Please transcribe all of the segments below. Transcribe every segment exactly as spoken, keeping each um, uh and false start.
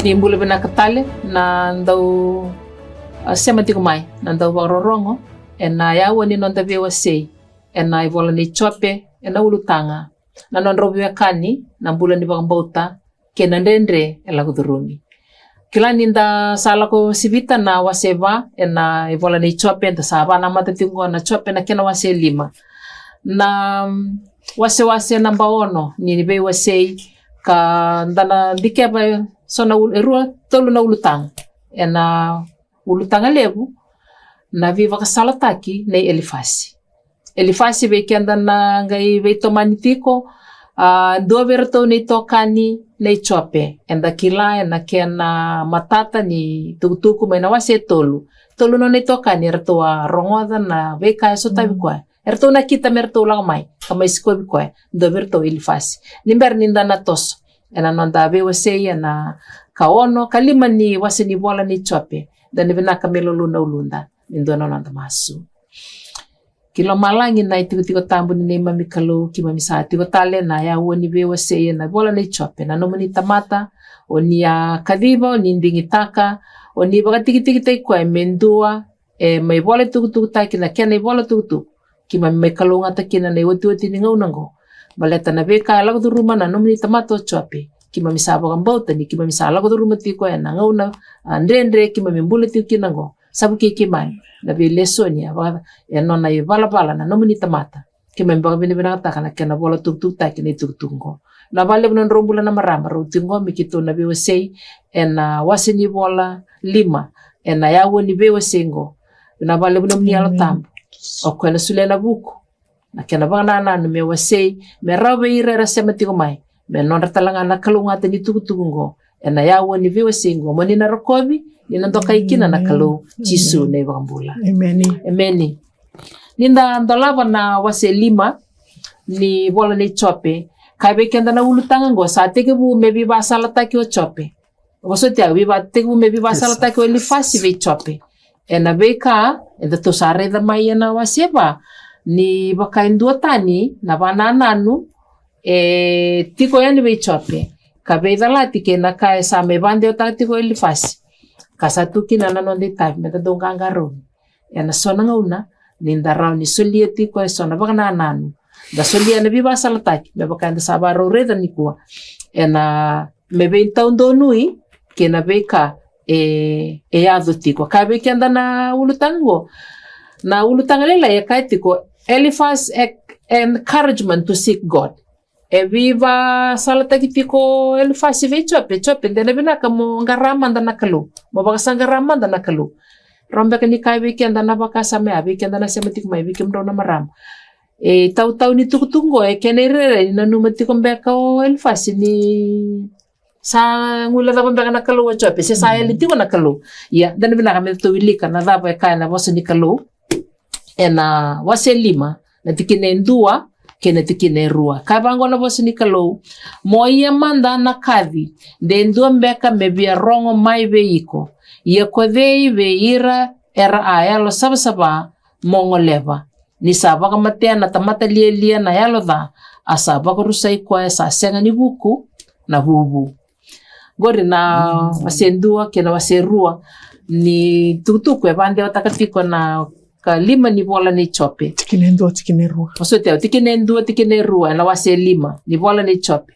Ni bula vinaka tale na dau, a, sema tiko mai, na dau vakarorogo ena yaua ni noda veiwasei ena ivola nei Jope, ena ulutaga na nodrau veiwekani na bula ni vakabauta kei na dredre e lako curumi. Kila ni da sa lako sivita na wase va ena ivola nei Jope, da sa vakanamata tiko qo na Jope na kena wase lima. Na, mm, wasewase naba ono ni veiwasei, ka da na dikeva eso na ul-, e rua, tolu na ulutaga. Ena ulutaga levu, na veivakasalataki nei Elifasi. Elifasi vei keda na qai veitomani tiko, a, dua vei iratou na itokani nei Jope. Eda kila ena kena matata ni tukutuku mai na wase e tolu. Tolu nona itokani eratou a rogoca na veika e sotavi koya. Eratou nakita me ratou lako mai ka mai sikovi koya. Dua vei iratou o Elifasi. Ni bera ni da na toso ena noda veiwasei ena ka ono, ka lima ni wase ni vola nei Jope, da na vinaka me lolou na uluda me dua na noda masu. Ki lomalagi na itikotiko tabu ni neimami Kalou, keimami sa tiko tale ena yaua ni veiwasei ena vola nei Jope, na nomuni tamata o ni a kaciva, o ni digitaka, o ni vakatikitikitaki koya me dua e mai vola tukutukutaki na kena ivola tukutuku. Keimami mai kalougata kina na iotioti ni gauna oqo, baleta na veika e lako curuma na nomuni tamata o Jope. Keimami sa vakabauta ni keimami sa lako curuma tiko ena gauna, a, dredre keimami bula tiko kina oqo. Sa vukei keimami na veilesoni, a, vaka, e nona ivalavala na nomuni tamata. Keimami vakavinavinakataka na kena vola tukutukutaki na itukutuku oqo. Na vakalevu na nodrau bula na marama rau tiko oqo me keitou na veiwasei ena wase ni vola lima ena yaua ni veiwasei oqo. Na vakalevu na nomuni Yalo Tabu, o koya na solia na vuku, na kena vakanananu me wasei, me rawa vei ira era sema tiko mai, me nodra tale ga na kalougata ni tukutuku oqo ena yaua ni veiwasei oqo. Mo ni na rokovi, ni na dokai kina na Kalou, Jisu na iVakabula. Emeni. Emeni. Ni da dolava na wase lima ni vola nei Jope, ka vei keda na ulutaga oqo, sa tekivu me veivakasalataki o Jope. Vosoti au, veiva-, tekivu me veivakasalataki o Elifasi vei Jope ena veika edatou sa raica mai ena wase va, ni vaka e dua tani na vakanananu e tiko yani vei Jope, ka veicalati kei na ka e sa mai vakadewataka tiko o Elifasi. Ka sa tu kina na noda itavi me da dau qaqarauni ena so na gauna ni da rawa ni solia tiko eso na vakanananu, da solia na veivakasalataki me vaka eda sa vakarau raica nikua, ena me veitaudonui kei na veika e, e yaco tiko. Ka vei keda na ulutaga oqo, na ulutaga lailai e kaya tiko, Eliphaz e-, encouragement to seek God. E veivakasalataki tiko o Elifasi vei Jope, Jope, de na vinaka mo qara mada na Kalou, mo vakasaqara mada na Kalou. Rawa beka ni kaya vei keda na vakasama ya, vei keda na sema tiko mai, vei kemudrau na marama. E tautau ni tukutuku oqo, e kena irairai ni nanuma tiko beka o Elifasi ni sa guilecava beka na Kalou o Jope, se sa yali tiko na Kalou. Ia, de na vinaka me tou wilika na cava e kaya na vosa ni Kalou ena wase lima, na tikina e dua kei na tikina e rua. Kaya vaqo na vosa ni Kalou: Mo ia mada na kaci, de dua beka me via rogo mai vei iko. Ia ko cei vei ira era a yalo savasava mo goleva? Ni sa vakamatea na tamata lialia na yalo ca, a sa vakarusai koya sa sega ni vuku na vuvu. Qori na wase dua kei na wase rua ni tukutuku e vakadewataka tiko na ka lima ni vola nei Jope. Tikina e dua, tikina e rua. Vosoti au, tikina e dua, tikina e rua ena wase lima ni vola nei Jope.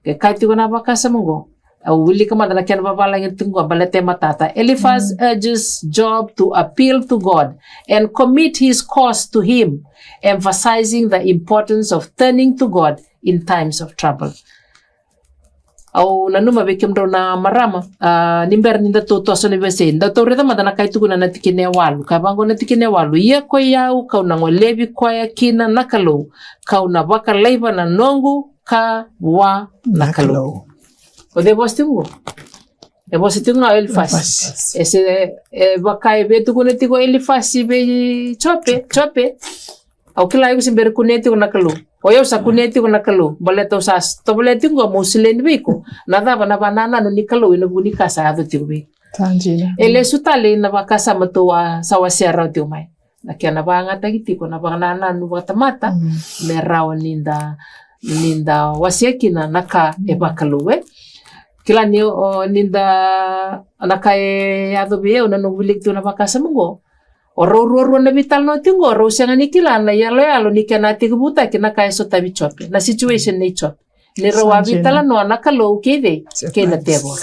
Ke kaya tiko na vakasama oqo, au wilika mada na kena vavalagi tiko oqo, baleta e matata. Eliphaz urges Job to appeal to God and commit his cause to him, emphasizing the importance of turning to God in times of trouble. Au nanuma vei kemudrau na marama, a, ni bera ni datou toso na veiwasei, datou raica mada na ka e tukuna na tikina e walu. Ka vaqo na tikina e walu: Ia ko i au kau na golevi koya kina na Kalou, kau na vakalaiva na noqu ka vua na Kalou. O cei e vosa tiko qo? E vosa tiko ga o Elifasi. Elifasi. E se, e vaka e via tukuna tiko o Elifasi vei Jope, Jope, au kila iko se bera kunea tiko na Kalou. O yau sa kunea tiko na Kalou, baleta au sa tovolea tiko qo meu sileni vei iko na cava na vakanananu ni Kalou ena vuku ni ka sa yaco tiko vei iko. Sa dina. E lesu tale na vakasama tou a sa wasea rawa tiko mai, na kena vakayagataki tiko na vakanananu vakatamata me rawa ni da, ni da wasea kina na ka e vakalou, e. Kila ni o, ni da, na ka e yaco vei au na noqu wiliki tu na vakasama oqo. O rau ruarua na veitalanoa tiko oqo, rau sega ni kila na iyaloyalo ni kena tekivutaki na ka e sotavi Jope, na situation nei Jope. Ni rau a veitalanoa na Kalou kei cei? Kei na tevoro.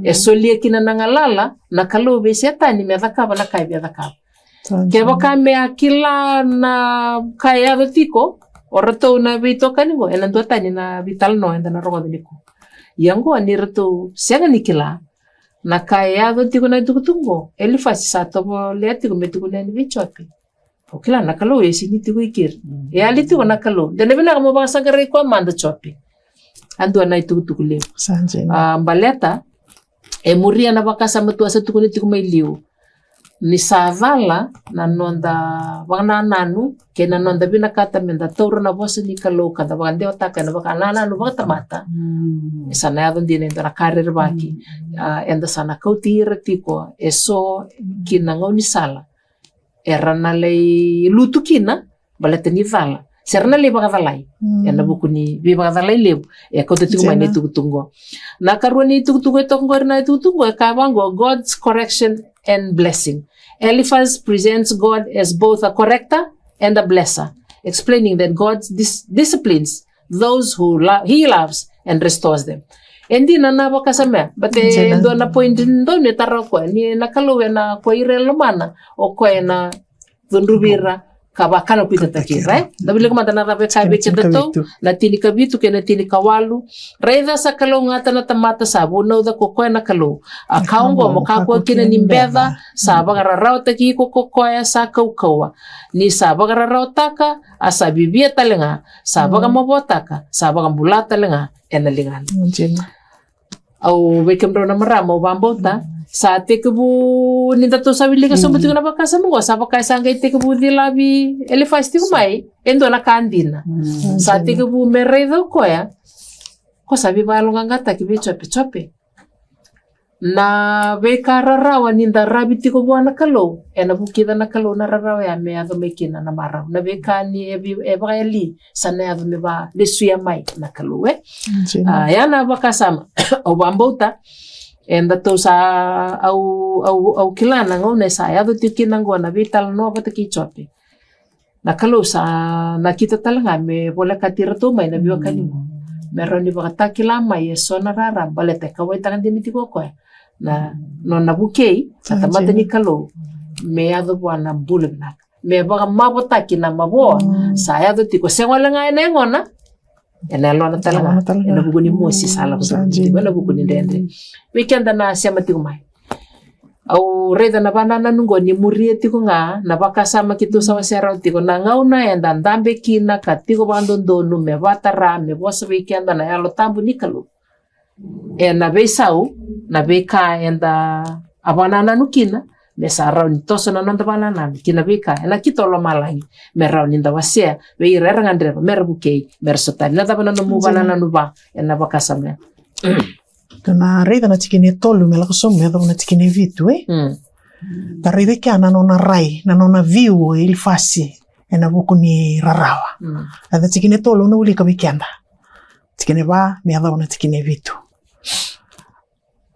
E solia kina na galala na Kalou vei Setani me cakava na ka e via cakava. Kevaka me a kila na ka e yaco tiko o ratou na veitokani oqo, ena duatani na veitalanoa eda na rogoca nikua. Ia oqo ni ratou sega ni kila na ka e yaco tiko na itukutuku oqo, Elifasi sa tovolea tiko me tukuna yani vei Jope. O kila na Kalou e sega ni tiko i keri. E yali tiko na Kalou. De na vinaka mo vakasaqarai koya mada Jope. A dua na itukutuku levu. A, baleta e muria na vakasama tu a sa tukuna tiko mai liu. Ni sa cala na noda vakanananu kei na noda vinakata me da taura na vosa ni Kalou ka da vakadewataka ena vakanananu vakatamata. E sa na yaco dina e dua na ka rerevaki. A, eda sa na kauti ira tiko e so ki na gaunisala era na lai lutu kina baleta ni cala. Se ra na lai vakacalai ena vuku ni veivakacalai levu e kauta tiko mai na itukutuku oqo. Na karua ni itukutuku e toka oqori na itukutuku oqo e kaya vaqo, God's correction and blessing. Eliphaz presents God as both a corrector and a blesser, explaining that God dis- disciplines those who lo- he loves and restores them. E dina na vakasama ya, but e dua na point donu e tara o koya ni na Kalou ena ko ira e lomana, o koya ena cudruvi ira ka vakanakuitataki ira. E da wilika mada na cava e kaya vei kedatou, na tinikavitu kei na tinikawalu. Raica sa kalougata na tamata sa vunauca ko koya na Kalou. A ka oqo mo kakua kina ni beca, sa vakararawataki iko ko koya sa kaukauwa. Ni sa vakararawataka, a sa vivia tale ga, sa vakamavoataka, sa vakabula tale ga ena ligana. Au vei kemudrau na marama au vakabauta sa tekivu ni datou sa wilika sobu tiko na vakasama oqo, sa vaka e sa qai tekivu cilavi Elifasi tiko mai e dua na ka dina. Sa tekivu me raica o koya ko sa veivakayaloqaqataki vei Jope. Jope, na veika rarawa ni da ravi tiko vua na Kalou, ena vukica na Kalou na rarawa ya me yaco mai kina na marau. Na veika ni e, vi- e vakayali sa na yaco me valesuya mai na Kalou, e? A, ya na vakasama au vakabauta e datou sa, au, au, au kila na gauna e sa yaco tiko kina oqo na veitalanoa vata kei Jope. Na Kalou sa nakita tale ga me volekati iratou mai na veiwekani oqo me rawa ni vakatakila mai e so na rara baleta e kauwaitaka dina tiko o koya na nona vukei na tamata ni Kalou me yaco vua na bula vinaka, me vakamavotaki na mavoa sa yaco tiko, sega wale ga ena yagona, ena yalona tale ga, ena vuku ni mosi sa lako tiko, ena vuku ni dredre. Vei keda na sema tiko mai, au raica na vakanananu oqo ni muria tiko ga na vakasama keitou sa wasea rawa tiko, na gauna eda dabe kina ka tiko vakadodonu me vakatara, me vosa vei keda na Yalo Tabu ni Kalou ena veisau, na veika eda a vakanananu kina, me sa rawa ni toso na noda vakanananu ki na veika ena kito lomalagi, me rawa ni da wasea vei ira era gadreva me ra vukei, me ra sotavi. Na cava na nomu vakanananu va ena vakasama ya? Tou na raica na tikina e tolu me lako sobu me yacova na tikina e vitu, e? Mm. Da raica kea na nona rai, na nona view o Elifasi ena vuku ni rarawa. Mm. A, na tikina e tolu au na wilika vei keda. Tikina e va me yacova na tikina e vitu.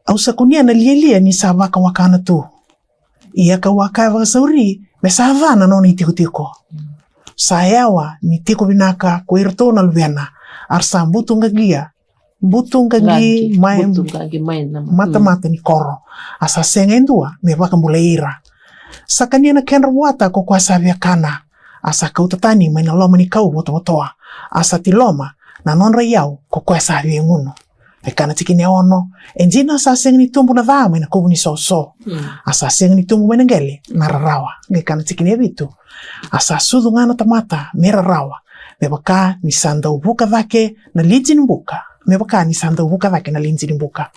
Au sa kunea na lialia ni sa vakawakana tu. Ia kau a kaya vakasauri me sa ca na nona itikotiko. Sa yawa ni tiko vinaka ko iratou na luvena, a ra sa butuqaqia, butuqaqi mai, butuqaqi mai na matamata ni koro, a sa sega e dua me vakabulai ira. Sa kania na kedra vuata ko koya sa via kana, a sa kauta tani mai na loma ni kau votovotoa, a sa tiloma na nodra iyau ko koya sa via gunu. E kaya na tikina e ono, e dina sa sega ni tubu na ca mai na kovu ni soso, mm, a sa sega ni tubu mai na qele na rarawa. Qai kaya na tikina e vitu, a sa sucu ga na tamata me rarawa, me vaka ni sa dau vuka cake na liji ni buka, me vaka ni sa dau vuka cake na liji ni buka.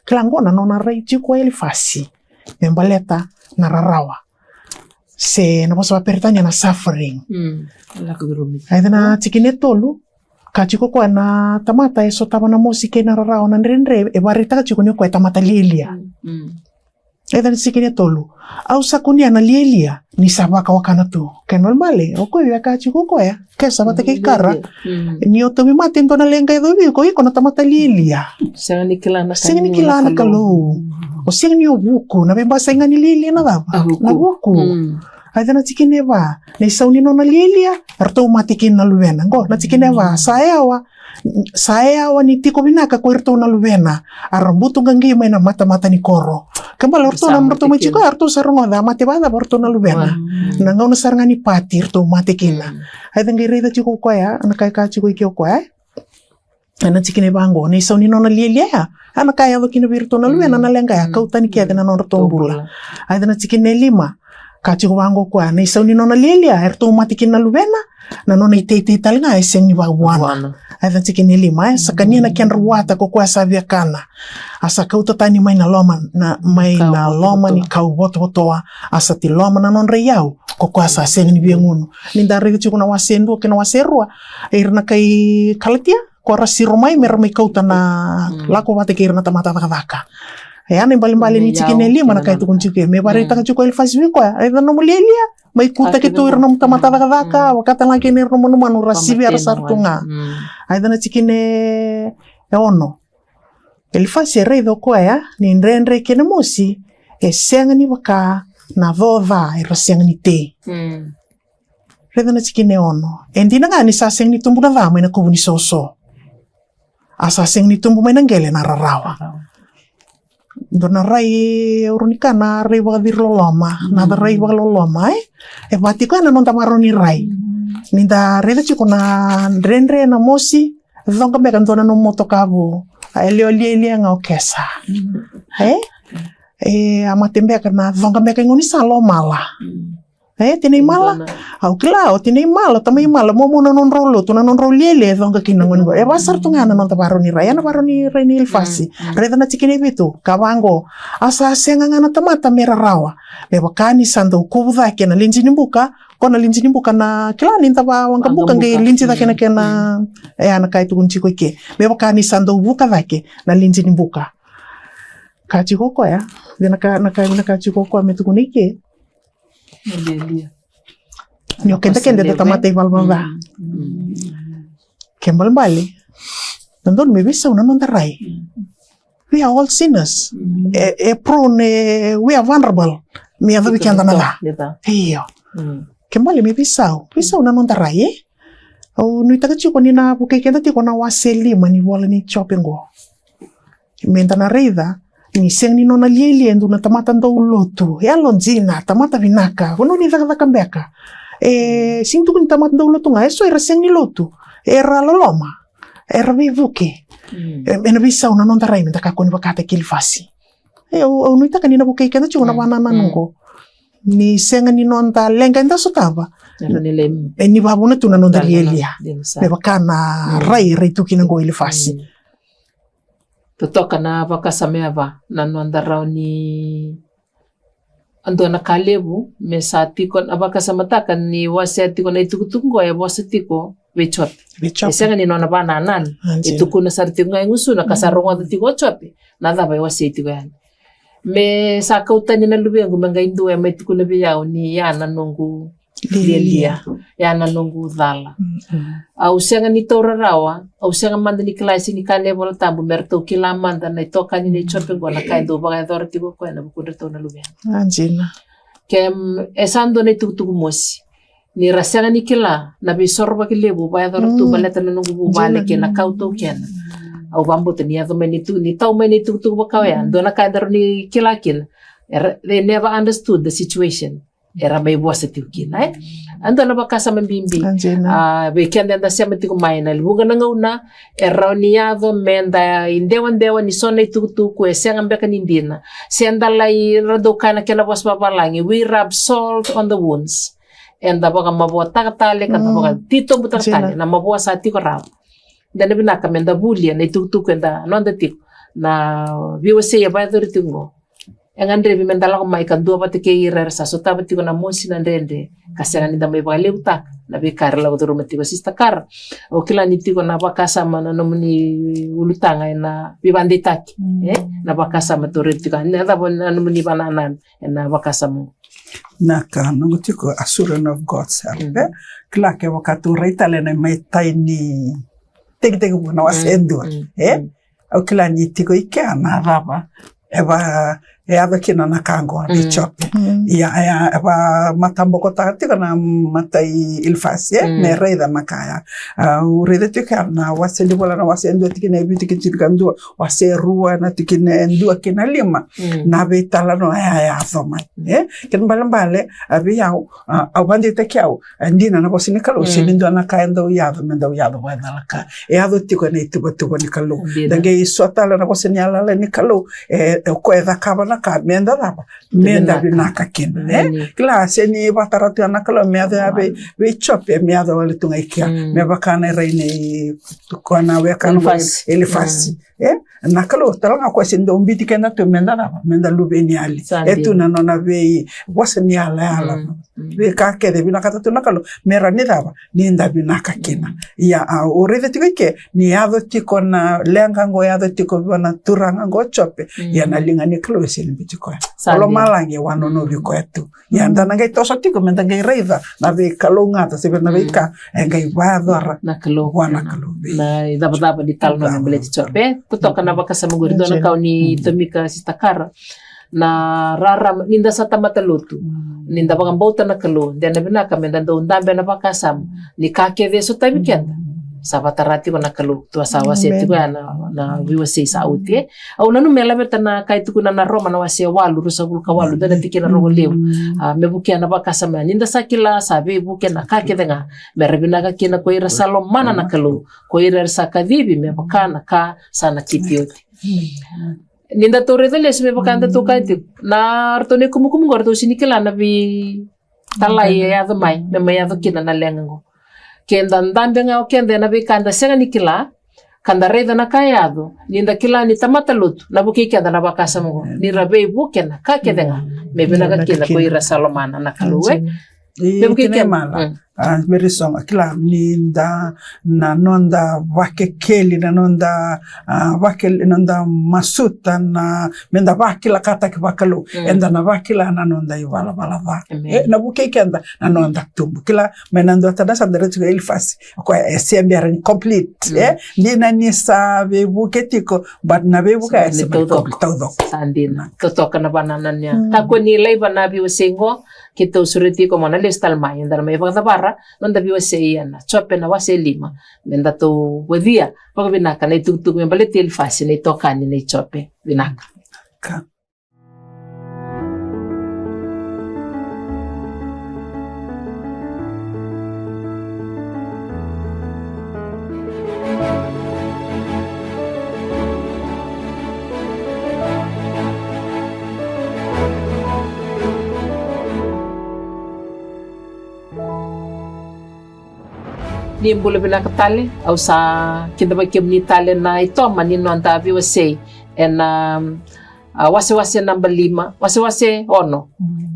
Kila qo na nona rai tiko o Elifasi me baleta na rarawa. Se na vosa vakaperitania na suffering. Mm. Raica na tikina e tolu, ka tiko koya na tamata e sotava na mosi kei na rarawa, na dredre, e vakaraitaka tiko ni o koya e tamata lialia. Mm. E cana tikina e tolu. Au sa kunea na lialia ni sa vakawakana tu. Kena ibalebale, o koya e kaya tiko o koya, ke sa vata kei Kara. Ni o tauvimate e dua na leqa e yacovi iko, iko na tamata lialia. Sega ni kila na Kalou. O sega ni o vuku, na veibasai ga ni lialia na cava? Na vuku. A cana tikina e va. Na isau ni nona lialia, eratou mate kina na luvena. Qo, na tikina e va, sa yawa, sa yawa ni tiko vinaka ko iratou na luvena, a ra butu qaqi mai na matamata ni koro. Kena ibalebale o ratou na nodratou mai tiko, a ratou sa rogoca, a mate vakacava o ratou na luvena. Na gauna sara ga ni pati, eratou mate kina. A cana qai raica tiko o koya, na ka e kaya tiko i ke o koya, e? Ena tikina e va qo, na isau ni nona lialia ya, a na ka e yaco kina vei iratou na luvena na leqa ya, kau tani kece na nodratou bula. A cana tikina e lima, ka tiko vaqo o koya, na isau ni nona lialia, eratou mate kina na luvena, na nona iteitei tale ga e sega ni vakavuana. A cana tikina e lima, e sa kania na kedra wata ko koya sa viakana. A sa kauta tani mai na loma, na, mai na loma ni kau votovotoa. A sa tiloma na nodra iyau ko koya sa sega ni via gunu. Ni da raica tiko na wase dua kei na wase rua, ira na kai Kalatia, ko ra siro mai me ra mai kauta na lako vata kei ira na tamata cakacaka. E a na ibalebale ni tikina e lima na ka e tukuni tiko e me vakaraitaka tiko o Elifasi vei koya, e na nomu lialia, mai kutaki tu ira na nomu tamata cakacaka, vakatalega kei na ira na nomu manumanu ra sivi era sara tu ga. A cana tikina e ono. Elifasi e raica o koya ni dredre kei na mosi e sega ni vaka na co ca era sega ni tei. Raica na tikina e ono. E dina ga ni sa sega ni tubu na ca mai na kuvu ni soso, a sa sega ni tubu mai na qele na rarawa. Dua na rai, au raica ni ka na rai vakaciriloloma, na rai vakaloloma, e? E vaka tiko ya na noda vakarau ni rai. Ni da raica tiko na dredre, na mosi, coqa beka dua na nomu motoka vou. A e lialia ga o kesa. E? E a mate beka na coqa beka i gaunisala o mala. E, tinai mala. Au kila, o tinai mala, o tamai mala, momo na nodrau lotu, na nodrau lialia e coqa kina na gone qo. E vaka sara tu ga na noda vakarau ni rai, ya na vakarau ni rai ni Elifasi. Raica na tikina e vitu, ka vaqo. A sa sega ga na tamata me rarawa. Me vaka ni sa dau kuvu cake na liji ni buka, ko na liji ni buka na kila ni da vawaqabuka qai liji cake na kena, e, a na ka e tukuni tiko i ke. Me vaka ni sa dau vuka cake na liji ni buka. Ka tiko koya, na ka, na ka, na ka tiko koya me tukuni i ke. Ni o kedakeda da tamata ivalavala ca. Kena ibalebale, dodonu me veisau na noda rai. We are all sinners. E, e prone, e, we are vulnerable. Me yacovi keda na ca. Io. Kena ibalebale me veisau. Veisau na noda rai, e? Au nuitaka tiko ni na vukei keda tiko na wase lima ni vola ni Jope qo. Me da na raica ni sega ni nona lialia e dua na tamata dau lotu, e yalodina, tamata vinaka, vanua ni cakacaka beka. E sega ni tukuni tamata dau lotu ga, e so era sega ni lotu, era loloma, era veivuke. E, ena veisau na noda rai me da kakua ni vakataki Elifasi. E, au, au nuitaka ni na vukei keda tiko na vakanananu qo. Ni sega ni noda leqa eda sotava, e ni vavuna tu na noda lialia. Me vaka na rai, rai tu kina qo Elifasi. Totoka na vakasama e va, na noda rawa ni a dua na ka levu me sa tiko, na vakasamataka ni wasea tiko na itukutuku qo e vosa tiko vei Jope. E sega ni nona vanananu. E tukuna sara tiko ga e gusuna ka sa rogoca tiko o Jope na cava e wasei tiko yani. Me sa kau tani na luvequ me qai dua e mai tukuna vei au ni ya na noqu lialia. Ya na noqu cala. Au sega ni taura rawa, au sega mada ni kila, e sega ni kaya na iVola Tabu me ratou kila mada na itokani nei Jope qo na ka e dau vakayacora tiko o koya ena vukudratou na luvequ. Ke, e sa dua na itukutuku mosi. Ni ra sega ni kila na veisorovaki levu vakayacora tu baleta na noqu vuvale kei na ka au taukena. Au vakabauta ni yaco mai ni tu, ni tau mai na itukutuku vaka oya, dua na ka eda rawa ni kila kina. Era, they never understood the situation. Era mai vosa tiko kina, e? A dua na vakasama bibi. A, vei keda eda sema tiko mai na levu ga na gauna, e rawa ni yaco me da idewadewa ni so na itukutuku e sega beka ni dina. Se da lai, ra dau kaya na kena vosa vavalagi, we rub salt on the wounds. Eda vakamavoataka tale, ka da vakatitobutaka tale na mavoa sa tiko rawa. Da na vinaka me da vulia na itukutuku eda noda tiko. Na veiwasei e vakayacori tiko qo. E gadrevi me da lako mai ka dua vata kei ira era sa sotava tiko na mosi, na dredre, ka sega ni da mai vakalevutaka na veika era lako curuma tiko. Sister Kara, au kila ni tiko na vakasama na nomuni ulutaga ena veivakadeitaki, e? Na vakasama tou raica tiko, na cava na nomuni vakanananu ena vakasama? Na ka noqu tiko assurance of God's help, e? Kila kevaka tou rai tale na imatai ni tekitekivu na wase e dua, e? Au kila ni tiko i kea na cava e va, e yaco kina na ka qo vei Jope. Ia, ia, e va matabokotaka tiko na mata i Ilifasi, e? Me raica na ka ya. Au raica tiko kea na wase ni Vola na wase e dua tikina e vitu ki tinikadua, wase e rua na tikina e dua ki na lima. Na veitalanoa ya e yaco mai, e? Kena ibalebale, a vei au, a, au vakadeitaki au, e dina na vosa ni Kalou, sega ni dua na ka e dau yaco me dau yaco vakacalaka. E yaco tiko ena ituvatuva ni Kalou. Da qai sota tale na vosa ni yalayala ni Kalou, e, e o koya e cakava na ka me da cava, me da vinaka kina, e? Kila, sega ni vakatara tu ya na Kalou me yaco ya vei, vei Jope, me yaco wale tu ga i kea. Me vaka na rai nei, koya na wekana Ilifasi. Ilifasi. E, na Kalou tale ga koya sega ni dau biuti keda tu me da cava, me da luve ni yali. E tu na nona veivosa ni yalayala. Veika kece e vinakata tu na Kalou me rawa ni cava, ni da vinaka kina. Ia, a, au raica tiko i ke ni yaco tiko na leqa qo, yaco tiko vua na turaga qo o Jope. Ia na liga ni Kalou e sega ni biuti koya. O lomalagi e wanonovi koya tu. Ia da na qai toso tiko me da qai raica na veikalougata se vei na veika e qai vakayacora na Kalou, vua na Kalou vei na icavacava ni talanoa me baleti Jope. Totoka na vakasama qori, dua na ka o ni tomika, Sister Kara, na rarama ni da sa tamata lotu, ni da vakabauta na Kalou, de na vinaka me da dau dabe ena vakasama ni ka kece e sotavi keda sa vakatara tiko na Kalou. Tou a sa wasea tiko ya na, na veiwasei sa oti, e. Au nanuma me laveta na ka e tukuna na Roma na wase e walu, ruasagavulu ka walu, dua na tikina rogo levu. A, me vukea na vakasama ni da sa kila sa veivuke na ka kece ga, me ra vinaka kina ko ira sa lomana na Kalou, ko ira era sa kacivi me vaka na ka sa nakiti oti. Ni da tou raica lesu me vaka da tou kaya tiko, na ratou na ikumukumu qo ratou sega ni kila na veitalai e yaco mai me mai yaco kina na leqa qo. Ke da dabe ga o keda ena veika da sega ni kila, ka da raica na ka e yaco, ni da kila ni tamata lotu, na vukei keda na vakasama qo, ni ra veivuke na ka kece ga me vinaka kina ko ira sa lomana na Kalou, e. Me vukei keda. A, very strong. Kila ni da, na noda vakekeli, na noda, a, vakekeli, noda masuta na me da vakilakataki vakalou. Eda na vakila na noda ivalavala ca. E na vukei keda na noda tubu. Kila, me na dua tale na sa da raica tiko o Ilifasi, o koya e sebera ni complete, e? Dina ni sa veivuke tiko, but na veivuke e sebera ni complete, taucoko. Sa dina. Totoka na vakanananu ya. Kakua ni laiva na veiwasei qo, keitou sureti iko mo na lesu tale mai, eda na mai vakacavara noda veiwasei ena Jope na wase lima. Me datou wacia vakavinaka na itukutuku me baleti Ilifasi na itokani nei Jope. Vinaka. Ni bula vinaka tale, au sa kidavaki kemuni tale na itoma ni noda veiwasei ena, a, wasewase naba lima, wasewase ono.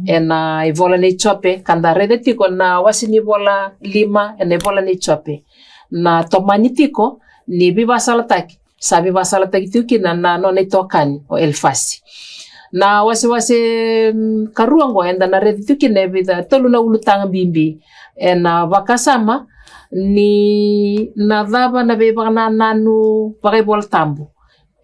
Ena ivola nei Jope, ka da raica tiko na wase ni vola lima ena ivola nei Jope. Na tomani tiko ni veivakasalataki sa veivakasalataki tiko kina na nona itokani o Elifasi. Na wasewase, mm, karua oqo eda na raica tiko kina e vica, tolu na ulutaga bibi. Ena vakasama ni na cava na veivakanananu vakaivolatabu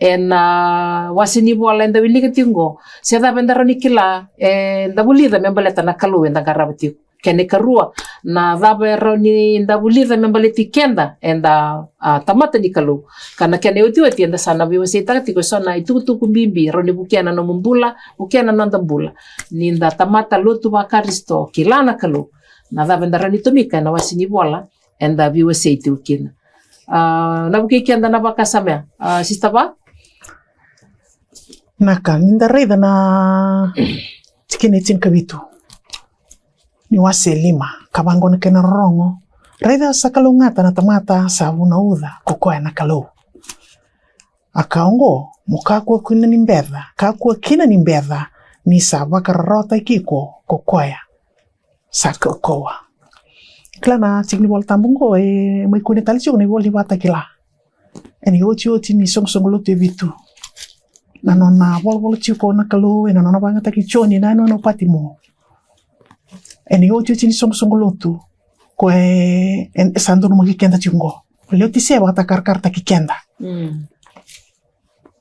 ena wase ni vola eda wilika tiko oqo, se cava eda rawa ni kila eda vulica me baleta na Kalou eda qarava tiko. Kena ikarua, na cava e rawa ni da vulica me baleti keda eda, a, tamata ni Kalou. Ka na kena iotioti eda sa na veiwaseitaka tiko eso na itukutuku bibi e rawa ni vukea na nomu bula, vukea na noda bula. Ni da tamata lotu vaKarisito, kila na Kalou. Na cava eda rawa ni tomika ena wase ni vola eda veiwasei tiko kina. A, na vukei keda na vakasama ya, a, Sister Va? Na ka, ni da raica na tikina e tinikavitu ni wase lima, ka vaqo na kena rorogo: Raica, sa kalougata na tamata sa vunauca ko koya na Kalou. A ka oqo, mo kakua kina ni beca, kakua kina ni beca ni sa vakararawataki iko ko koya sa kaukauwa. Kila na tiki ni Vola Tabu oqo e mai kune tale tiko na ivola ni Vakatakila. Ena iotioti ni soqosoqo lotu e vitu, na nona volavola tiko na Kalou ena nona vakayagataki Joni na yanuyanu o Patimo. Ena iotioti ni soqosoqo lotu ko e, e sa donumaki keda tiko oqo. Leotise vakatakarakarataki keda. Mm.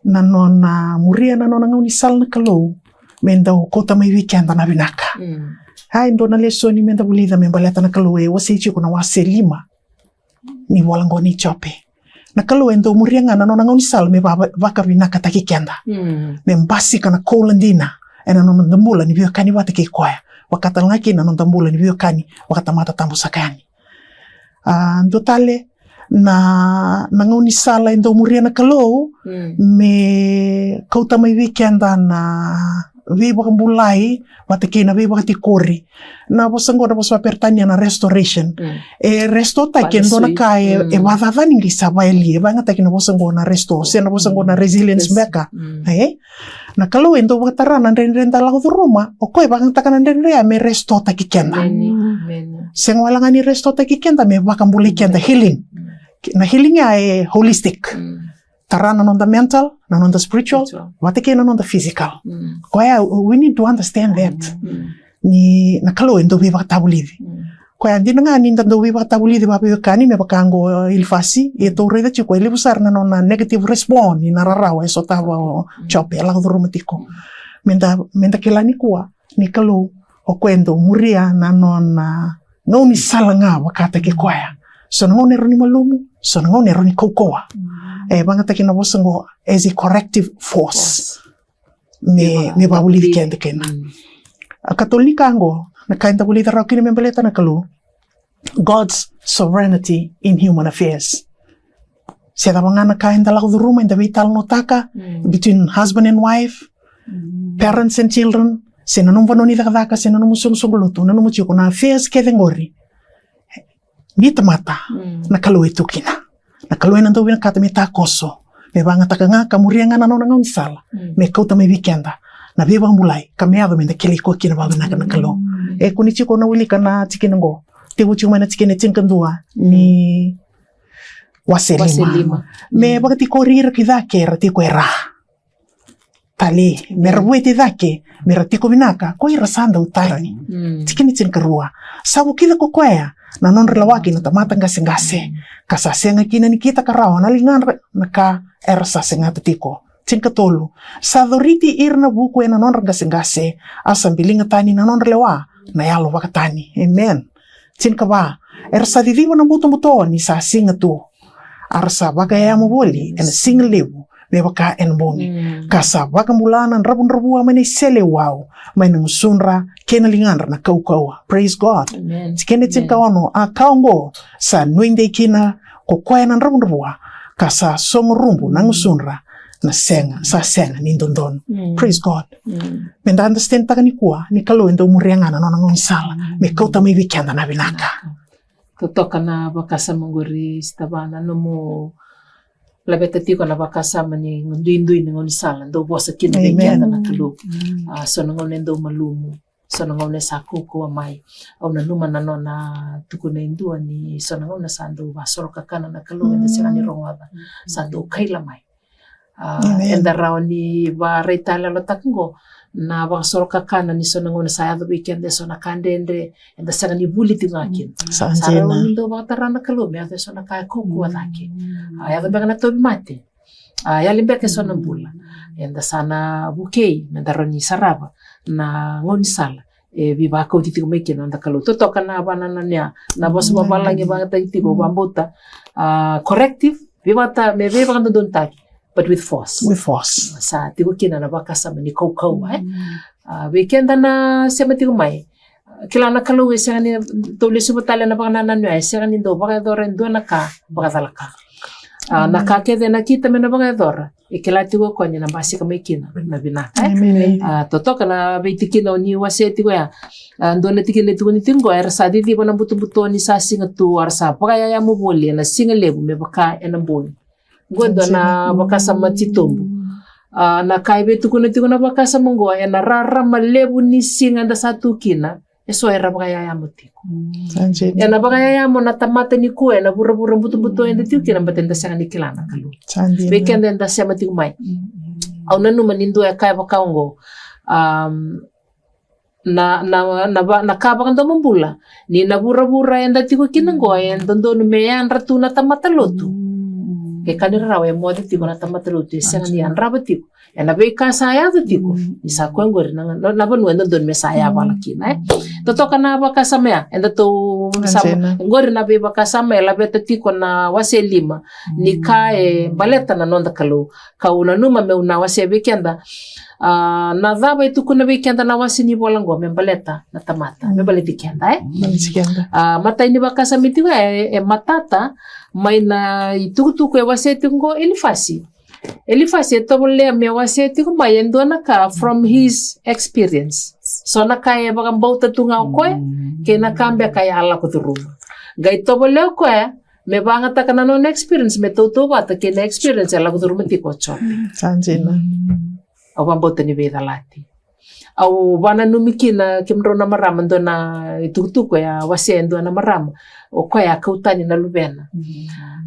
Na nona muria na nona gaunisala na Kalou me dau kauta mai vei keda na vinaka. Mm. A, e dua na lesoni me da vulica me baleta na Kalou e wasei tiko na wase lima ni vola oqo ni Jope. Na Kalou e dau muria ga na nona gaunisala me va-, vakavinakataki keda. Mm. Me basika na koula dina ena noda bula ni veiwekani vata kei koya. Vaka tale ga kina na noda bula ni veiwekani vakatamata tabu saka yani. A, dua tale na, na gaunisala e dau muria na Kalou, mm, me kauta mai vei keda na veivakabulai vata kei na veivakatikori. Na vosa oqo na vosa vakaperitania na restoration. Mm. E restore-taki e dua na ka e, mm, e vakacacani qai sa vakayalia. E vakayagataki na vosa oqo na restore, se na vosa oqo na resilience, resilience beka. Mm. E? Na Kalou e dau vakatara na dredre da lako curuma, o koya e vakayagataka na dredre ya me restore-taki keda. Amen. Amen. Sega wale ga ni restore-taki keda, me vakabulai keda, healing. Mm. Na healing ya e holistic. Mm. Tara na noda mental, na noda spiritual, spiritual, vata kei na noda physical. Mm. Koya, we need to understand that. Mm. Ni na Kalou e dau veivakatavulici. Mm. Koya dina ga ni da dau veivakatavulici vakaveiwekani me vaka oqo Ilifasi, e tou raica tiko e levu sara na nona negative response ni na rarawa e sotava o, mm, Jope, e lako curuma tiko. Mm. Me da, me da kila nikua ni Kalou o koya e dau muria na nona gaunisala ga vakataki koya. So na gauna e rawa ni malumu, so na gauna e rawa ni kaukauwa. Mm. E vakayagataki na vosa oqo as a corrective force. Force. Me, me vakavulici keda kina. Mm. A katolu ni ka oqo, na ka eda vulica rawa kina me baleta na Kalou. God's sovereignty in human affairs. Se cava ga na ka eda lako curuma, eda veitalanoataka, mm, between husband and wife, mm, parents and children, se na nomu vanua ni cakacaka, se na nomu soqosoqo lotu, na nomu tiko na affairs kece qori. Ni tamata, mm, na Kalou e tu kina. Na Kalou ena dau vinakata me takoso, me vakayagataka ga ka muria ga na nona gaunisala, mm, me kauta mai vei keda na veivakabulai, ka me yaco me da kilai koya kina vakavinaka na Kalou. Mm. E kune tiko na wilika na tikina oqo. Tekivu tiko mai na tikina e tinikadua ni wase lima. Wase lima. Me, mm, vakatikori ira ki cake era tiko e ra. Talei, me ra vueti cake, me ra tiko vinaka ko ira sa dau tagi. Mm. Tikina tinikarua. Sa vukica ko koya na nodra lewa ki na tamata qaseqase, mm, ka sa sega kina ni kitaka rawa na ligadra na ka era sa segata tiko. Tinikatolu. Sa coriti ira na vuku ena nodra qaseqase, a sa biliga tani na nodra lewa na yalo vakatani. Amen. Tinikava. Era sa ciciva na butobuto ni sa siga tu, a ra sa vakayayamo voli ena siga levu me vaka ena bogi. Mm. Ka sa vakabula na dravudravua mai na iseleiwau, mai na gusudra kei na ligadra na kaukauwa. Praise God. Amen. Tikina e tinikaono. A ka oqo sa nuidei kina ko koya na dravudravua, ka sa sogo rubu na gusudra na sega, sa sega ni dodonu. Mm. Praise God. Mm. Me da understand-taka nikua ni Kalou e dau muria ga na nona gaunisala, mm, me kauta mai vei keda na vinaka. Totoka na vakasama qori, Stava, na nomu laveta tiko na vakasama ni duidui ni gaunisala dau vosa kina vei keda na Kalou. Mm. A, so na gauna e dau malumu, so na gauna e sa kaukauwa mai. Au nanuma na nona tukuna e dua ni so na gauna sa dau vasorokakana na Kalou, eda sega ni rogoca, sa dau kaila mai. A, eda rawa ni vakaraitayaloyalotaka oqo na vakasorokakana ni so na gauna sa yaco vei keda e so na ka dredre, eda sega ni vuli tiko ga kina. Sa rawa ni dau vakatara na Kalou me yaco e so na ka e kaukauwa cake. A, yaco beka na tauvimate, a, yali beka e so na bula. Eda sa na vukei me da rawa ni sarava na gaunisala e veivakauti tiko mai kina noda Kalou. Totoka na vanananu ya, na vosa vavalagi vakayagataki tiko, vakabauta, a, corrective, veivakata, me veivakadodonutaki, but with force. With force. Sa tiko kina na vakasama ni kaukauwa, e? A, vei keda na sema tiko mai, kila na Kalou e sega ni dau lesuva tale na vakanananu ya, e sega ni dau vakayacora e dua na ka vakacalaka. A, na ka kece na kita me na vakayacora, e kila tiko o koya ni na basika mai kina na vinaka, e? Amen. A, totoka na veitikina o ni wasea tiko ya. A, dua na tikina e tukuni tiko qo, era sa ciciva na butobuto ni sa siga tu, a ra sa vakayayamo voli ena siga levu me vaka ena bogi. Qo e dua na vakasama titobu. A, na ka e veitukuna tiko na vakasama oqo, ena rarama levu ni siga eda sa tu kina, e so era vakayayamo tiko. Ena vakayayamo na tamata nikua ena vuravura butobuto eda tiko kina, baleta eda sega ni kila na Kalou. Vei keda eda sema tiko mai. Au nanuma ni dua e kaya vaka oqo. Um, na, na, na, va- na ka vakadomobula, ni na vuravura eda tiko kina oqo, e dodonu me yadra tu na tamata lotu. Ke ka ni rarawa e moce tiko na tamata lotu, e sega ni yadrava tiko ena veika sa yaco tiko. Ni sa koya oqori na, na, na vanua e dodonu me sa yavala kina, e. Totoka na vakasama ya, eda tou sa, oqori na veivakasama e laveta tiko na wase lima, ni ka e baleta na noda Kalou. Kau nanuma meu na wasea vei keda. A, na cava e tukuna vei keda na wase ni vola oqo me baleta na tamata, me baleti keda, e? A, matai ni vakasama tiko e, e matata mai na itukutuku e wasea tiko oqo Elifasi. Elifasi e tovolea me wasea tiko mai e dua na ka from his experience. So na ka e vakabauta tu ga o koya, kei na ka beka e a lako curuma. Qai tovolea o koya me vagataka na nona experience me tautauvata kei na experience e lako curuma tiko o Jope. Au vakabauta ni veicalati. Au vananumi kina kemudrau na marama, dua na itukutuku e a wasea e dua na marama. O koya a kau tani na luvena.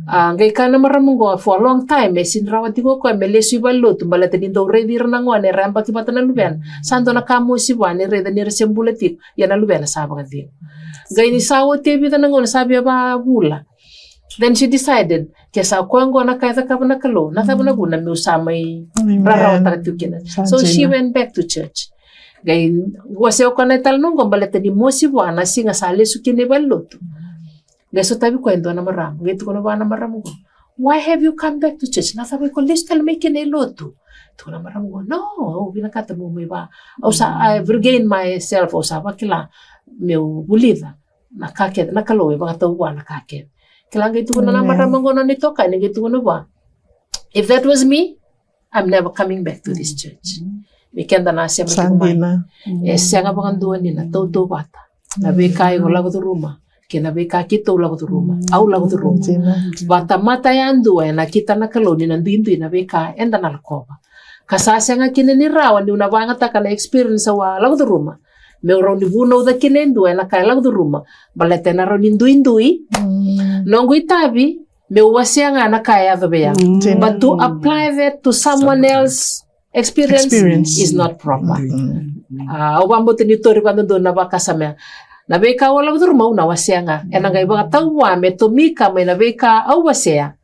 A, qai kaya na marama oqo, for a long time e sini rawa tiko o koya me lesu i valenilotu, baleta ni dau raici ira na gone era yabaki vata na luvena. Sa dua na ka mosi vua ni raica ni ra se bula tiko, ia na luvena sa vakacegu. Qai ni sa oti e vica na gauna, sa via va vula. Then she decided, ke sa koya oqo na ka e cakava na Kalou, na cava na vuna meu sa mai rarawataka tiko kina. So she went back to church. Qai wasea o koya na italanoa oqo baleta ni mosi vua na siga sa lesu kina i valenilotu. Qai sotavi koya e dua na marama, qai tukuna vua na marama oqo, "Why have you come back to church? Na cava iko lesu tale mai kina i lotu?" Tukuna na marama oqo, "No, au vinakata meu mai va. Au sa, I've regained myself, au sa vakila meu vulica na ka kece, na Kalou e vakatau vua na ka kece." Kila, qai tukuna na marama oqo na nona itokani, qai tukuna vua, "If that was me, I'm never coming back to this church." Vei keda na sema tiko mai, e sega vakadua ni na tautauvata na veika iko lako curuma kei na veika keitou lako curuma, au lako curuma. Vakatamata yadua ena kita na Kalou ni na duidui na veika eda na lakova. Ka sa sega kina ni rawa niu na vagataka na experience au a lako curuma meu rawa ni vunauca kina e dua ena ka e lako curuma, baleta ena rawa ni duidui noqu itavi meu wasea ga na ka e yaco vei au. But to apply that to someone else experience is not proper. A, au vakabauta ni tori vakadodonu na vakasama ya. Na veika au a lako curuma au na wasea ga. Ena qai vakatau vua me tomika mai na veika au wasea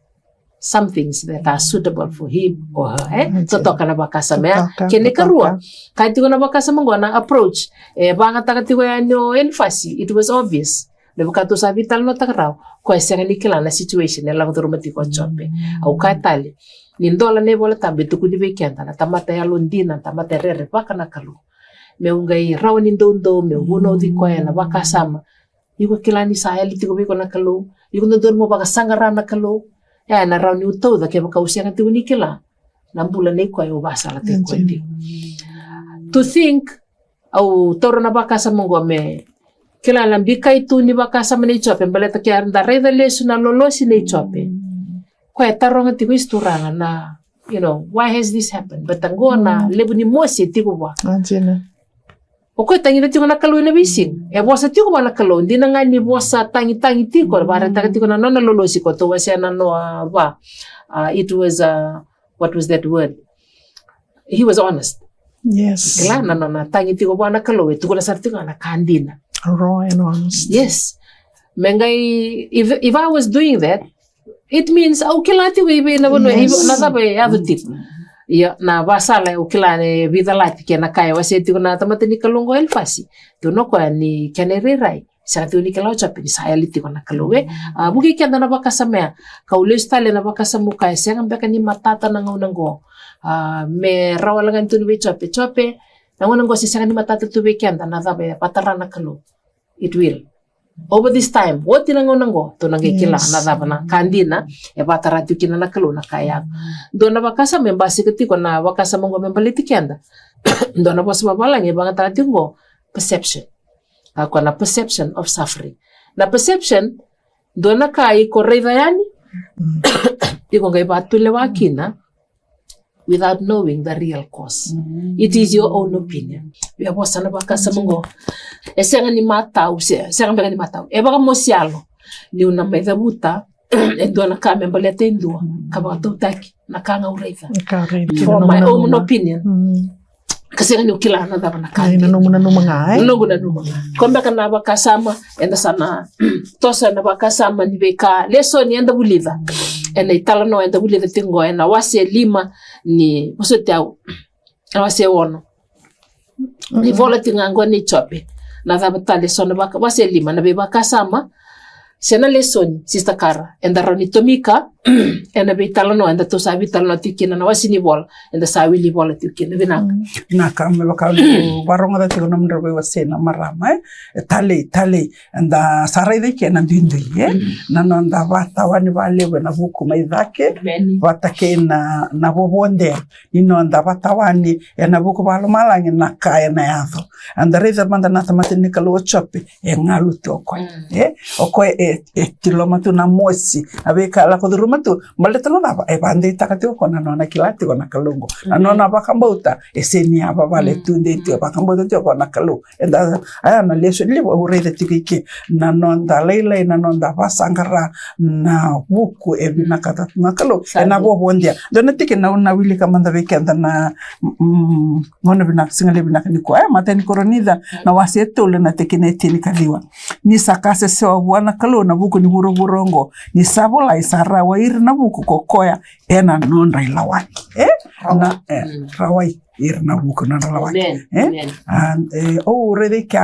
some things that are suitable for him or her, e? Totoka na vakasama ya. Kena ikarua, ka tiko na vakasama oqo na approach e vagataka tiko yani o Elifasi, it was obvious. Me vaka tou sa veitalanoataka rawa, koya e sega ni kila na situation e lako curuma tiko o Jope. Au kaya tale, ni dola na iVola Tabu e tukuni vei keda na tamata yalodina, na tamata e rerevaka na Kalou. Meu qai rawa ni doudou meu vunauci koya ena vakasama. Iko kila ni sa yali tiko vei iko na Kalou. Iko dodonu mo vakasaqara na Kalou. E, ena rawa niu tauca kevaka au sega tiko ni kila na bula nei koya au vasalataki koya tiko. To think, au taura na vakasama oqo me kila na bikai tu ni vakasama nei Jope, baleta ke da raica lesu na lolosi nei Jope. Koya e taroga tiko, "Is Turaga na, you know, why has this happened?" But oqo na levu ni mosi e tiko vua. O koya e tagica tiko na Kalou ena veisiga. E vosa tiko vua na Kalou, dina ga ni vosa tagitagi tiko, vakaraitaka tiko na nona lolosi, ko tou wasea na noa va. A, it was, a, what was that word? He was honest. Kila, na nona tagi tiko vua na Kalou e tukuna sara tiko ga na ka dina. Raw and honest. Yes. Me qai, if, if I was doing that, it means au kila tiko i vei na vanua, na cava e yaco tiko. Ia, na vasala au kila e veicalati kei na ka e wasea tiko na tamata ni Kalou oqo o Elifasi. Tukuna o koya ni kena irairai, sega tiko ni kila o Jope ni sa yali tiko na Kalou, e. A, vukei keda na vakasama ya. Kau lesu tale na vakasama, ka e sega beka ni matata na gauna oqo. A, me rawa wale ga ni tukuni vei Jope, Jope, na gauna oqo se sega ni matata tu vei keda na cava e vakatara na Kalou. It will. Over this time, oti na gauna oqo, tou na qai kila na cava na ka dina e vakatara tiko kina na Kalou na ka e yaco. Dua na vakasama e basika tiko na vakasama oqo me baleti keda. Dua na vosa vavalagi e vakayagataka tiko oqo, perception. Ka koya na perception of suffering. Na perception, dua na ka iko raica yani, iko qai vakatulewa kina, without knowing the real cause. It is your own opinion. Via vosa na vakasama qo. E sega ni matau, se, sega beka ni matau. E vakamosi yalo. Niu na mai cavuta e dua na ka me baleta e dua, ka vakatautaki na ka ga au raica. Ka raica. For my own opinion. Ka sega niu kila na cava na ka. Ai, na nomu nanuma ga, e? Na noqu nanuma ga. Ko beka na vakasama, eda sa na toso ena vakasama ni veika, lesoni eda vulica. Ena italanoa eda vulica tiko qo, ena wase lima ni, vosoti au, na wase ono. Ni vola tiko ga qo nei Jope. Na cava tale so na vaka, wase lima, na veivakasama se na lesoni, Sister Kara, eda rawa ni tomika ena veitalanoa eda tou sa veitalanoa tiko kina, na wase ni vola eda sa wili vola tiko kina. Vinaka. Vinaka, me vaka au varogoca tiko na nomudrau veiwasei na marama, e? E talei, talei. Eda sa raica ike na duidui, e? Na noda vatawani valevu ena vuku mai cake, vata kei na, na vovodea. Ni noda vatawani ena vuku vakalomalagi na ka ena yaco. Eda raica mada na tamata ni Kalou o Jope, e galu tu o koya. E, o koya e, e tiloma tu na mosi, na veika e lako curuma tu, baleta na cava, e vakadeitaka tiko o koya na nona kila tiko na Kalou qo. Na nona vakabauta e sega ni yavavale, e tudei tu, e vakabauta tiko o koya na Kalou. Eda, a, na lesoni levu au raica tiko ike, na noda lailai, na noda vasaqara na vuku e vinakata na Kalou ena vovodea. Dua na tikina au na wilika mada vei keda na, mm, gauna vinaka, siga levu vinaka nikua, e, Matai ni Korinica na wase e tolu na tikina e tinikaciwa. Ni sa ka sesewa vua na Kalou na vuku ni vuravura oqo, ni sa volai, sa rawai ira na vuku ko koya ena nodra ilawaki. E? Na, e, rawai ira na vuku na nodra ilawaki. E? A, e, au raica ike,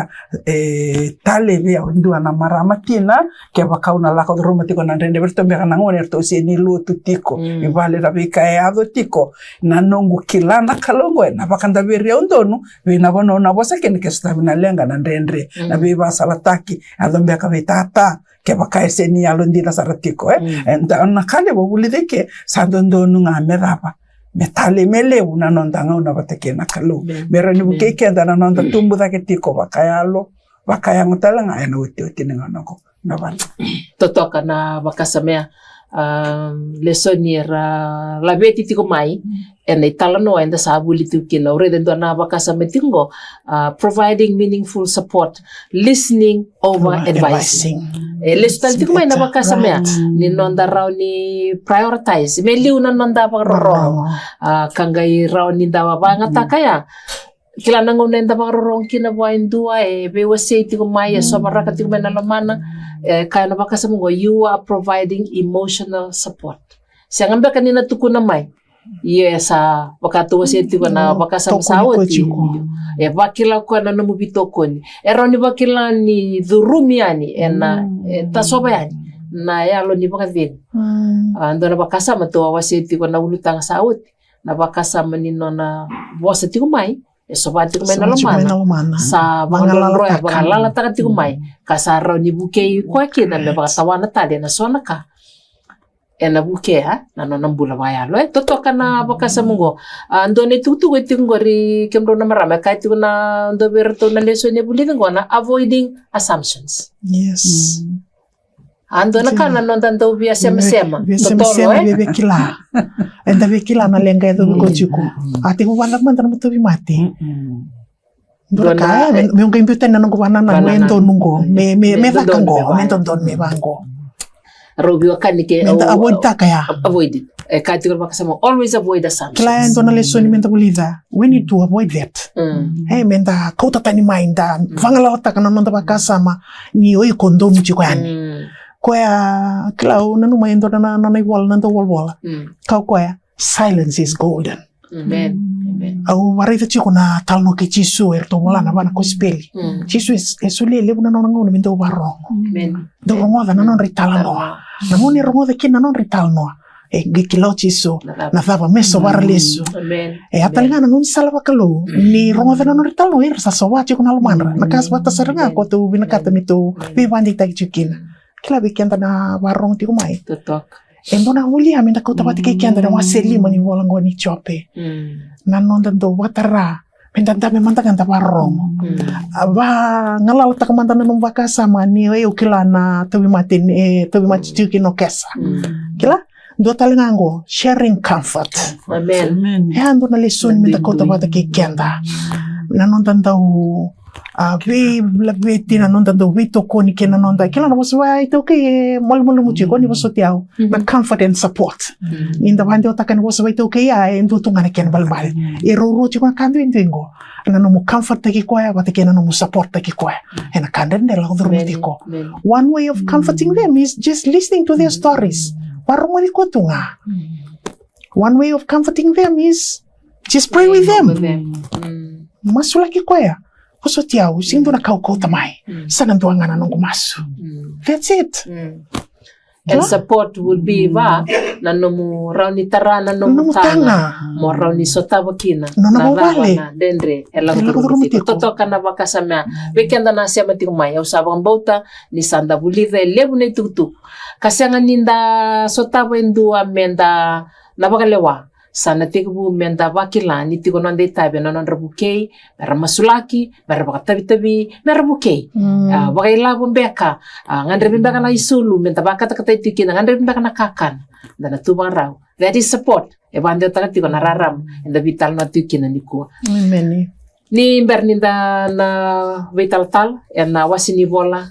e, talei vei au e dua na marama tina, kevaka au na lako curuma tiko na dredre, vei iratou beka na gone eratou sega ni lotu tiko i vale, na veika e yaco tiko. Na noqu kila na Kalou qo ena vakadaveri au donu vei na vanua au na vosa kina, ke sotavi na leqa, na dredre, na veivasalataki, yaco beka vei tata, kevaka e sega ni yalodina sara tiko, e. Eda, na ka levu au vulica ike, sa dodonu ga me cava, me talei, me levu na noda gauna vata kei na Kalou. Me rawa ni vukei keda na noda tubu cake tiko vakayalo, vakayago tale ga ena iotioti ni gauna oqo. Na vale. Totoka na vakasama ya. A, lesoni era laveti tiko mai ena italanoa eda sa vuli tiko kina. Au raica e dua na vakasama tiko qo, a, providing meaningful support, listening over advising. E lesu tale tiko mai na vakasama ya ni noda rawa ni prioritize me liu na noda vakarorogo. A, ka qai rawa ni da vakayagataka ya. Kila na gauna eda vakarorogo kina vua e dua, e veiwasei tiko mai, e sovaraka tiko mai na lomana, e kaya na vakasama qo, you are providing emotional support. Sega beka ni na tukuna mai, ia e sa vaka tou wasea tiko na vakasama sa oti. E vakila koya na nomu veitokoni. E rawa ni vakila ni curumi yani, ena, e tasova yani na yalo ni vakacegu. A, dua na vakasama tou a wasea tiko na ulutaga sa oti, na vakasama ni nona vosa tiko mai, e sova tiko mai na lomana. Sa vagaloloya, vagalalataka tiko mai. Ka sa rawa ni vukei koya kina me vakatawana tale ena so na ka ena vukea na nona bula vakayalo. E totoka na vakasama qo. A, dua na itukutuku e tiko qori, kemudrau na marama, e kaya tiko na dua vei iratou na lesoni e vulica qo na avoiding assumptions. Yes. A dua na ka na noda dau via semasema. Via semasema, via kila. Eda via kila na leqa e cau vei koya tiko. A tekivu vata mada na tauvimate. Dua na ka, e, meu qai biuta na noqu vanana, me donu qo, me, me caka qo, me dodonu me vaqo. Rau veiwekani ke me da avoid taka ya. Avoid it. E ka tiko na vakasama, always avoid assumptions. Kila e dua na lesoni me da vulica. We need to avoid that. E, me da kauta tani mai, da vagalalataka na noda vakasama ni o iko donu tiko yani. Koya, kila, au nanuma e dua na nona ivola na dauvolavola. Kaya o koya, silence is golden. Au varaica tiko na talanoa kei Jisu, eratou vola na va na kosipeli. Jisu e, e solia e levu na nona gauna me dau vakarorogo. Dau rogoca na nodra italanoa. Na gauna e rogoca kina na nodra italanoa, e qai kila o Jisu na cava me sovara lesu. E a tale ga na gaunisala vakalou ni rogoca na nodra italanoa, era sa sova tiko na lomadra. Na ka sa vata sara ga ko tou vinakata me tou veivakadeitaki tiko kina. Kila vei keda na vakarorogo tiko mai. E dua na vuli ya me da kauta vata kei keda na wase lima ni vola qo ni Jope. Na noda dau vakatara me da dabe mada ga da vakarorogo. A, vagalalataka mada na nomu vakasama ni o yau kila na tauvimate, e tauvimate tiko kina o Kesa. Kila? Dua tale ga qo, sharing comfort. Amen. Amen. E a dua na lesoni me da kauta vata kei keda. Na noda dau a veilaveti, na noda dau veitokoni kei na noda, kila na vosa vakaitaukei e malumalumu tiko ni vosoti au. Na comfort and support. Ni da vakadewataka na vosa vakaitaukei ya, e dua tu ga na kena balebale. E ruarua tiko na ka duidui qo. Na nomu comfort taki koya vata kei na nomu support taki koya. Ena ka dredre lako curuma tiko. One way of comforting them is just listening to their stories. Varogoci koya tu ga. One way of comforting them is just pray with them. Masulaki koya. Vosoti au, sega ni dua na ka au kauta mai. Sa na dua ga na noqu masu. That's it. And support would be va na nomu rawa ni tara na nomu taga, mo rawa ni sotava kina na cava na dredre e lako curuma tiko. Totoka na vakasama ya. Vei keda na sema tiko mai, au sa vakabauta ni sa da vulica e levu na itukutuku ka sega ni da sotava e dua me da na vakalewa. Sa na tekivu me da vakila ni tiko noda itavi ena nodra vukei, me ra masulaki, me ra vakatavitavi, me ra vukei. A, vakailavo beka, a, gadrevi beka na isulu me da vakatakatai tiko kina, gadrevi beka na kakana. Da na tu vakarau. That is support. E vakadewataka tiko na rarama eda veitalanoa tiko kina nikua. Ni bera ni da na veitalatala ena wase ni vola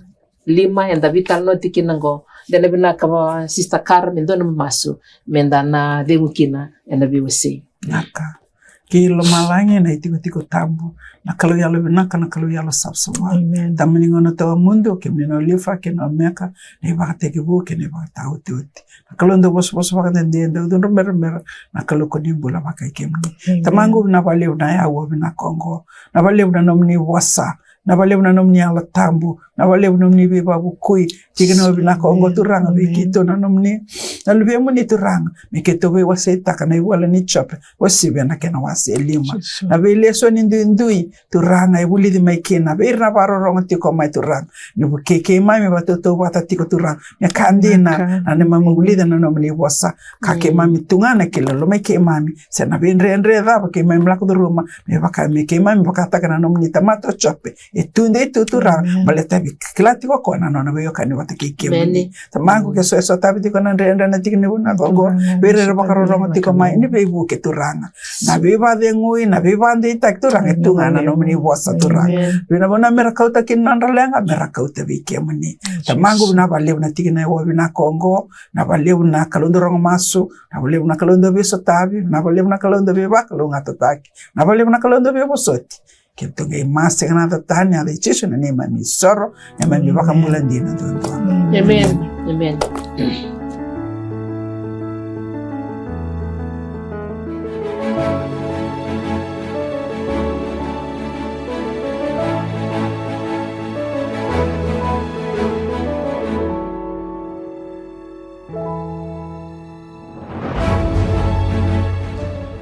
lima eda veitalanoa tiko kina qo. De na vinaka va Sister Kara me dua na masu me da na cegu kina ena veiwasei. Vinaka. Kei lomalagi na itikotiko tabu, na Kalou yalo vinaka, na Kalou yalo savasava. Tamani gauna tawamudu, kemuni na Alifa kei na Omeka, na ivakatekivu kei na ivakataotioti. Na Kalou dau vosavosa vakadede, dau cudru meremere, na Kalou ko ni bula vakai kemuni. Tamaqu vinaka vakalevu na yau vinaka oqo, na vakalevu na nomuni vosa, na vakalevu na nomuni Yalo Tabu, na vakalevu na nomuni veivakavukui. Tikina vinaka oqo Turaga vei keitou na nomuni, na luvemuni Turaga, me keitou veiwaseitaka na ivola ni Jope, o Sivi ena kena wase e lima. Na veilesoni duidui Turaga e vulici mai kina vei ira na vakarorogo tiko mai Turaga. Ni vukei keimami vakatautauvata tiko Turaga. Me ka dina na neimami vulica na nomuni vosa. Ka keimami tugana kei loloma i keimami. Se na veidredre cava keimami lako curuma. Me vaka me keimami vakataka na nomuni tamata o Jope. E tudei tu Turaga. Baleta e kila tiko o koya na nona veiwekani vata kei kemuni. Tamaqu ke so e sotavi tiko na dredre na tiki ni vanua oqo. Vei ira era vakarorogo tiko mai ni veivuke Turaga. Na veivacegui, na veivakadeitaki Turaga e tu ga na nomuni vosa Turaga. Vinaka vuna me ra kauta kina na nodra leqa, me ra kauta vei kemuni. Tamaqu vinaka vakalevu na tikina e vinaka oqo, na vakalevu na Kalou dau rogo masu, na vakalevu na Kalou dau veisotavi, na vakalevu na Kalou dau veivakalougatataki, na vakalevu na Kalou dau veivosoti. Keitou qai masu ena yaca tani, yaca i Jisu na neimami isoro, neimami vakabula dina duadua. Amen. Amen.